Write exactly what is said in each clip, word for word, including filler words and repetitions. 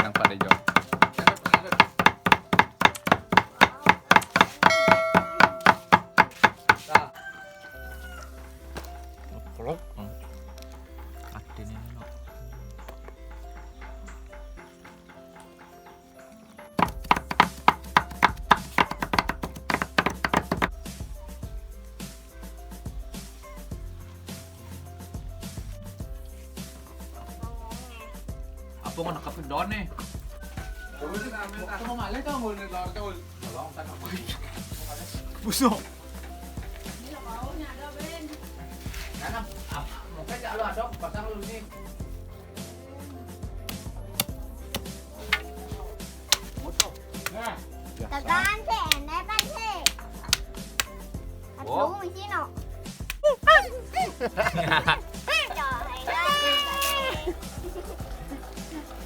Yang pada jauh. Kelok. Atin ini no. Apa nggak nakapin doang nih? Busuk. Karena mungkin kalau ada pasang lu nih. Nah, Tagaan sih, enak sih. At Oh. Lumo sino?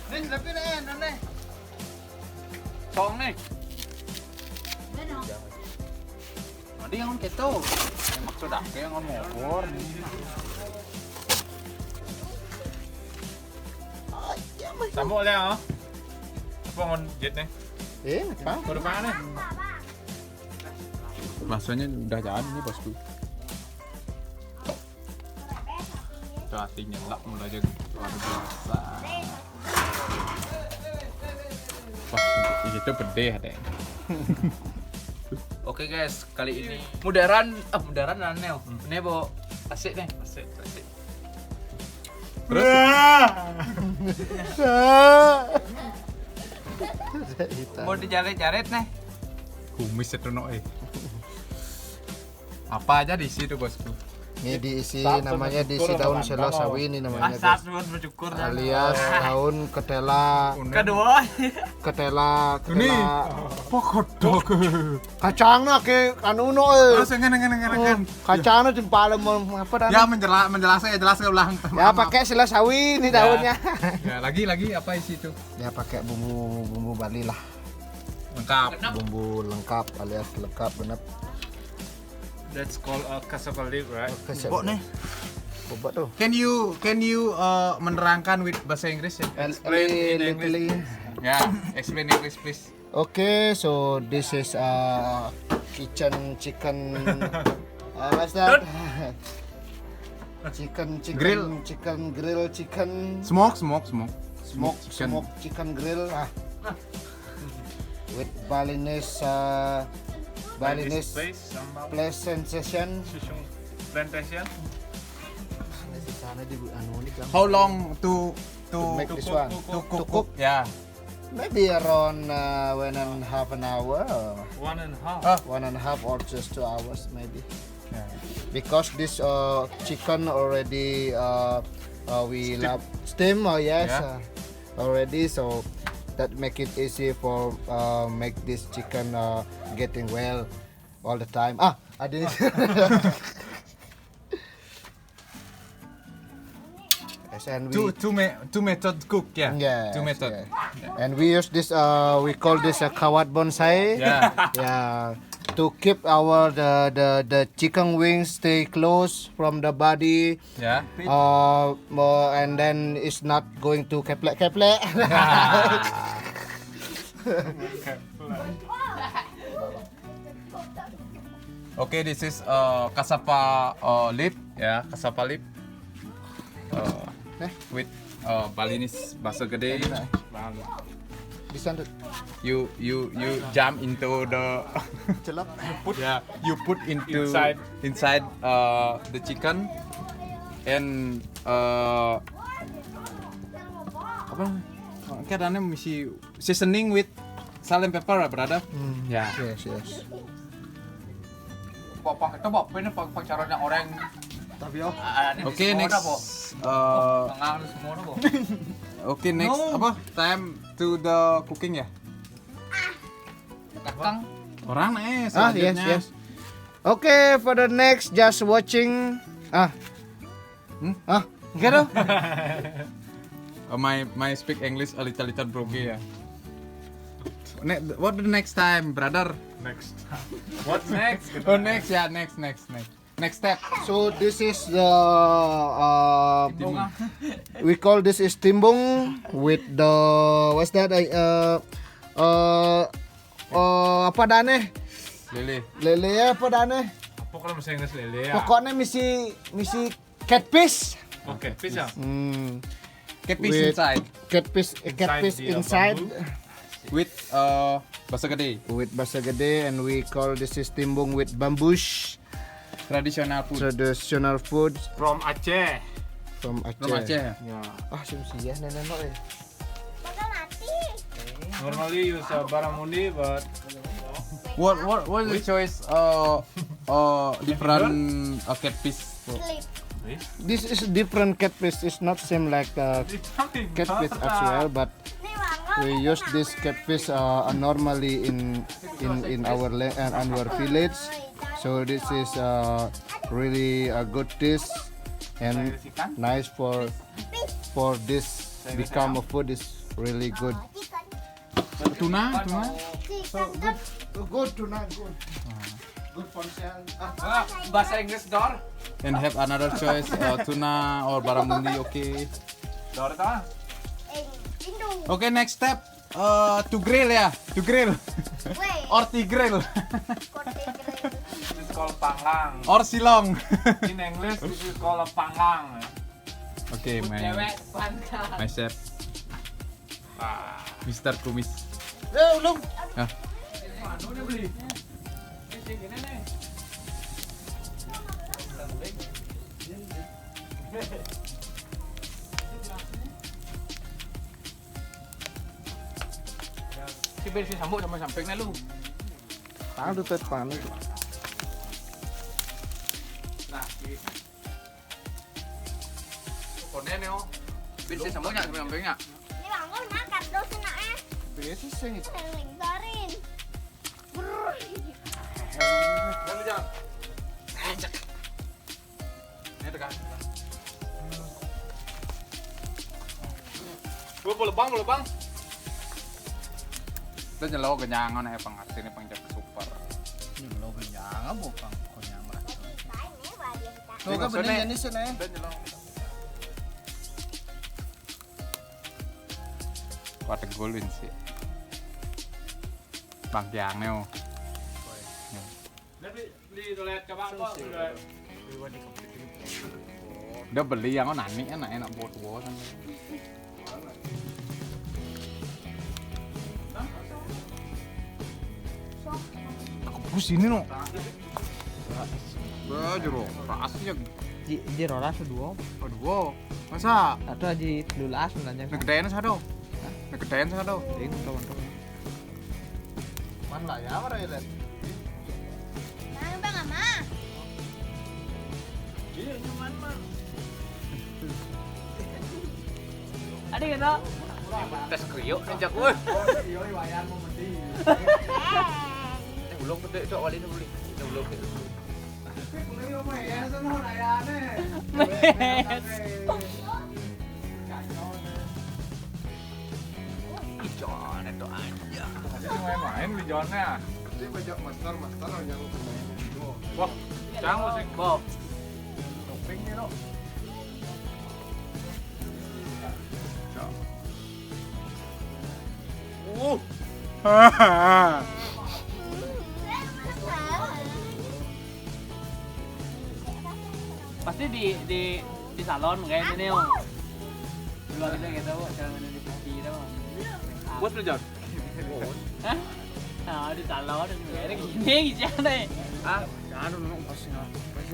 Nih, lebih nih, nih. Song nih. Nanti yang gitu. Maksud aku yang ngomong. Sama oleh ah. Apa ngon jet nih? Eh, apa? Baru mana nih? Rasanya udah jadi nih, bosku. Tuh, hatinya lah mulai jadi luar biasa. Wah, itu pedih deh. Oke guys, kali ini mudaran, ah mudaran aneh. Ini bo asik nih, asik, asik. Terus mau dijaret-jaret nih. Kumis itu no eh. Apa aja diisi tuh, bosku? Ini diisi, namanya diisi daun selo sawi ini namanya, Masak guys. Tuhan bersyukur. Alias daun ketela, Kedua. Ketela, Ini ketela. Pokodok. Kacangnya ke anu no eh. Terus yang ngene ngene ngene kan. Kacangnya jempol mau apa dan? Ya menjelas menjelasnya ya jelas ya ulang. Ya pakai selo sawi ini daunnya. Ya lagi lagi apa isi itu? Ya pakai bumbu bumbu Bali lah. Lengkap. Bumbu lengkap alias lengkap benar. That's called a cassava leaf, right? Oke, siap. Bok nih. Bobot tuh. Can you can you uh, menerangkan with bahasa Inggris ya? El- Explain in Eli- English. Eli- Yeah, explain English please. Okay, so this is uh kitchen chicken. Uh, what's that? Chicken, chicken, Grill. Chicken grill, chicken Smoke smoke smoke. smoke, Chicken. Smoke chicken grill. Ah, with Balinese, uh, Balinese Space, sambal, place sensation. Shisung plantation. Di sana di anu ini kan. How long to to Make this cook, one. To cook, cook. Yeah. Maybe around uh, one and a half an hour, or One and a half. Ah. One and a half or just two hours maybe. Yeah. Because this uh, chicken already uh, uh, we Steam. Love steam, oh yes, Yeah. Uh, already, so that make it easy for uh, make this chicken uh, getting well all the time. Ah, I didn't. Yes, and we, Two two me two method cook ya. Yes, Two method. Yeah. And we use this. Uh, we call this a kawat bonsai. Yeah. Yeah. To keep our the, the the chicken wings stay close from the body. Yeah. Uh, uh, and then it's not going to keplek keplek. Okay, this is uh, cassava uh, leaf, ya, cassava leaf. Uh, with uh, Balinese basa gede. Bisa tuh. You you you jump into the Celap. yeah, you put into Inside. inside uh, the chicken and uh, apa namanya? Kayak ada misi seasoning with salt and pepper lah, brother. Hmm, Ya. Yes, yes. Bapak itu bapak ini pacaran yang orang. Tapi oh, Oke, next. Uh, Ngang semua apa? Oke, next No. Apa? Time to the cooking ya? Kakang. Orang nih Ah, yes, selanjutnya. Yes. Okay, for the next, just watching. Ah, Hmm? Ah, enggak dong. Uh, my my speak English a little little broken ya. Ne, what the next time, brother? Next. What next? Oh, next ya, next next next. Next step. So this is the uh, we call this is timbung with the what's that? Uh, uh, uh, apa dane? Lele. Lele apa dane? Apa kalau bahasa Inggris lele ya? Pokoknya misi misi catfish. Oke, bisa. Hmm. Catfish With- inside. Catfish, catfish the inside bamboo. With uh, basa gede. With basa gede, and we call this is timbung with bambush. Traditional food. Traditional food From Aceh. from Aceh. From Aceh ya? Ya. Ah, sih ya nenek no eh. Bakal mati. Normally use uh, barramundi, but What what what is the choice uh uh different uh, catfish? Sleep. This is different catfish. It's not same like uh, catfish as well, but Ini wangon. we use this catfish uh, uh, normally in in in our land and our village. So this is uh, really a good dish and nice for for this become a food is really good. Chicken. Tuna, tuna. Chicken. Good tuna, good. Good for sale. Ah, bahasa Inggris dor. And have another choice uh, tuna or barramundi, okay. Dor ta? Eh, Indo. Okay, next step uh, to grill ya, to grill Weh. or tigrill Kote grill. This is called panggang. or silong. In English, this is called a panggang. Okay, my Cewek panggang. my chef, Ah, Mister Kumis. Eh, ulung. Hah? mana dia beli? Si Ben si sambut sama samping na lu. Tangan tuh tet pangan itu. Nah, di konen yo. Ben si sambut nggak samping sampingnya? Ini wangon makan terus enaknya. Biasa sih itu. Lingkarin. Kan lu jangan. Ini tekan. Gua boleh bang, boleh bang. Udah nyelo kenyangan ya pengerti ini pengen super. Ini lo kenyang apa bang? Kenyang merasa. Lain ya, wah dia kita. Tuh kan bener ya nih sih nih. Udah nyelo. Kuat tegulin sih. Bang Kiang nih. Udah beli, beli toilet ke bang kok. Udah. Udah beli yang nani enak enak buat gua kan. Aku pusing ini no. Wah, jero, rasanya Di di rolas dua. Aduh, masa? Atau di lulas nanya. Nek dance ada. Nek dance ada. Ini teman-teman. Mana lah ya, mana ya? Nah, bang ama. Iya, nyaman mah. Ada gitu. Tes kriuk nih jak weh. Iya, wayan mau mesti. Eh. Ulung gede cok wali ini beli. Ulung gede. Mes. Jone to aja. Ini main-main di Jone. Ini banyak master master yang main itu. Wah, cang sih. Bo. Shopping nih lo. Uh. Pasti di di di salon kayak ini nih. Dua kita gitu, jangan ada di kopi gitu. Bos lu Jon. Hah? Nah, di salon kayak gini gimana? Ah, jangan dulu pas pas.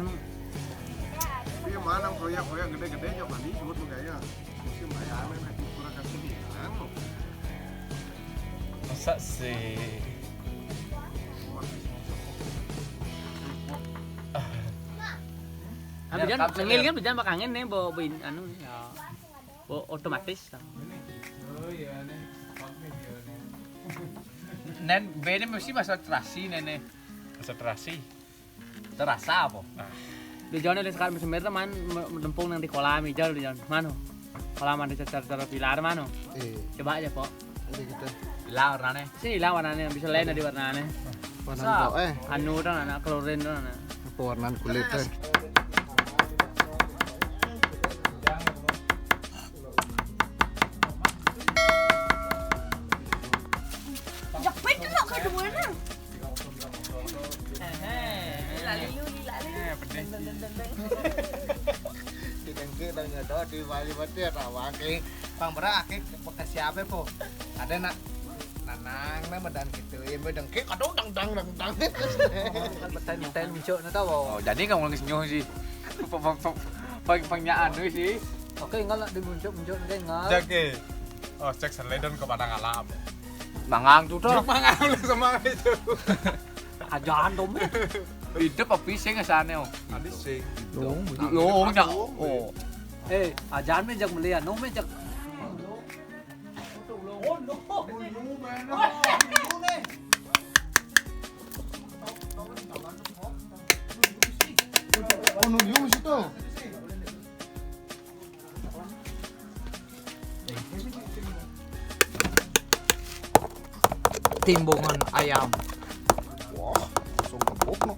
Iya mana proyek-proyek gede-gede aja mandi sebut lu kayaknya. Mesti bayangan aja kurang kasih bilang lo. Masa sih? Kan bijan sengil kan bijan bakal angin nih bawa bawa anu nih. Bawa otomatis. Oh iya nih. Pak nih dia nih. Nen bene mesti bahasa terasi nene. Bahasa terasi. Terasa apa? Di Jon ada sekarang semir teman melempung nang di kolam hijau di Jon. Mana? Kolam ada cara-cara pilar mana? Eh, Coba aja, Pok. ini kita. Hilang warnanya. Sini lah warnanya bisa lain dari warnanya. Mana eh? Anu tuh anak klorin tuh anak. Pewarnaan kulit, eh. Jepit tu nak kat mana? Lali lu, lali. Didengke dong nyodo di Bali mati rawa ke. Pang berak ke bekas siapa po? Ada nak nanang nama dan gitu. Ya bedengke kadang dang dang dang dang. Kan betain betain muncul na tahu. Oh, jadi kamu nangis nyoh sih. Pang pang pang pang nyaan tu sih. Oke, enggak lah di muncul muncul enggak enggak. Jage. Oh, cek seledon ke Padang Alam. Mangang tu dah. Mangang lu sama itu. Ajaan dong. Hidup apa sih nggak sana? Oh. Ada sih. Long, long, long. Oh. Eh, ajaan me jak melian, no me jak. Oh, nunggu situ. Timbungan ayam. Wah, langsung kebuk no.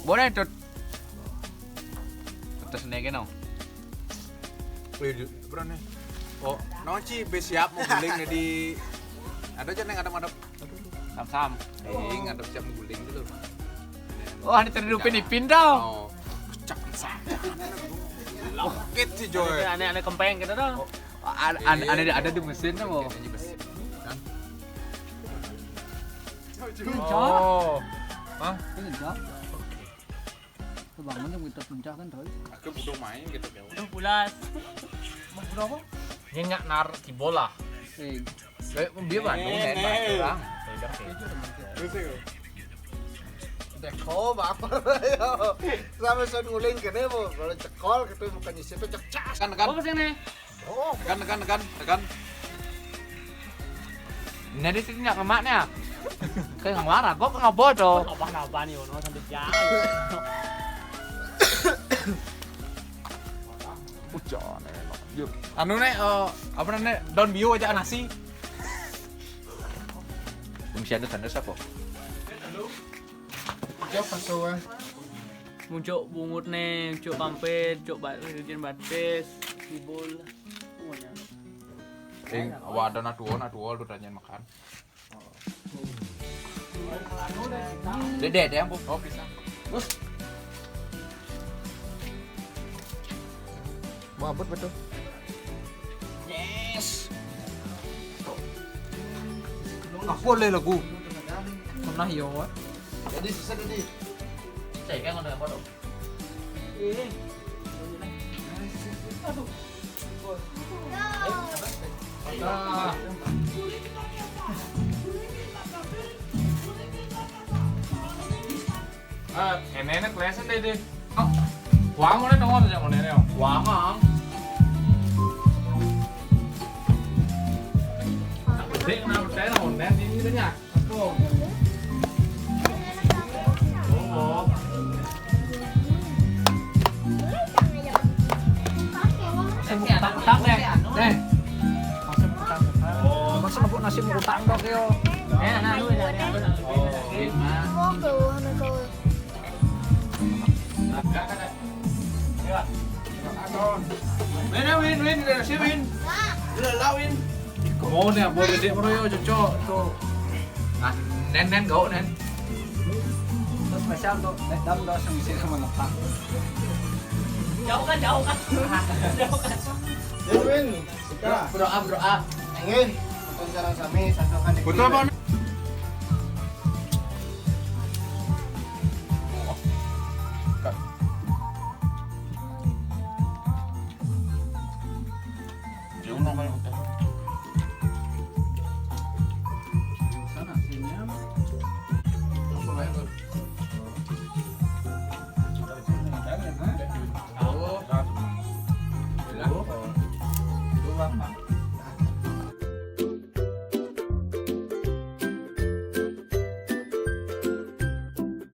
Boleh tut. Atas naik no. Wih, berani. Oh, no ci be siap mau guling jadi ada aja neng ada ada. Sam-sam. Eh, ngadep siap guling dulu. Oh, ada terhidupin ipin tau. Oh, pecak sam. Lokit si Joy. Aneh-aneh kempeng gitu dong. Oh, ada ada ada di mesin tuh. Kan? Oh. Hah? Ini enggak. Kebangun yang kita puncak kan, Roy? Aku butuh main gitu ya. Aduh, pulas. Mau butuh apa? Nyenyak nar kibola. Eh, eh, dia Bandung, eh, orang. Terus itu. Deko baper. Sama saya nguling kene mau kalau cekol gitu bukan isi itu cecas kan kan. Apa sih nih? Oh, tekan, tekan, tekan, tekan. Nah, di sini nggak ngemak nih. Kayak ngeluar, kok nggak bodoh. Apa-apa nih, ono sampai jauh. Hujan, enak. Yuk. Anu nih, eh, apa namanya? Daun bio aja nasi. Masih ada tanda siapa? Jawab pas soal. Muncuk bungut nih, muncuk kampit, muncuk bat, hujan batis, sibul. Ing, awak ada natuo, natuo lu tanyain makan. Dede, dede, ampun. Oh, bisa. Terus. Mau abut betul. Yes. Nggak boleh lagu. Pernah yo. Jadi susah tadi. Saya kan udah apa dong? Eh, enene kleset deh, deh. Oh, kuang mana dong, ada yang mana ya? Kuang, ang. Gede, kenapa saya nonton ini, gitu, ya? Masih mau utang, utang deh. Deh. Masih mau utang, utang. Masih mau nasi mau utang dong, yo. Eh, nah, lu ya, ya, lu, nah, lu, ya. Mana Win, Win, dari si Win. Udah lah, Win. Mau nih, apa gede, bro, yo, cocok tuh. Nah, nen, nen, gak, nen. Terus spesial tuh, nen, dam, doang sama isi sama lepak. Jauh kan, jauh kan. Jauh kan. Ya, Win, kita. Bro, ah, bro, ah. Enggak, nonton sekarang sami, satu kan. Betul, Bang.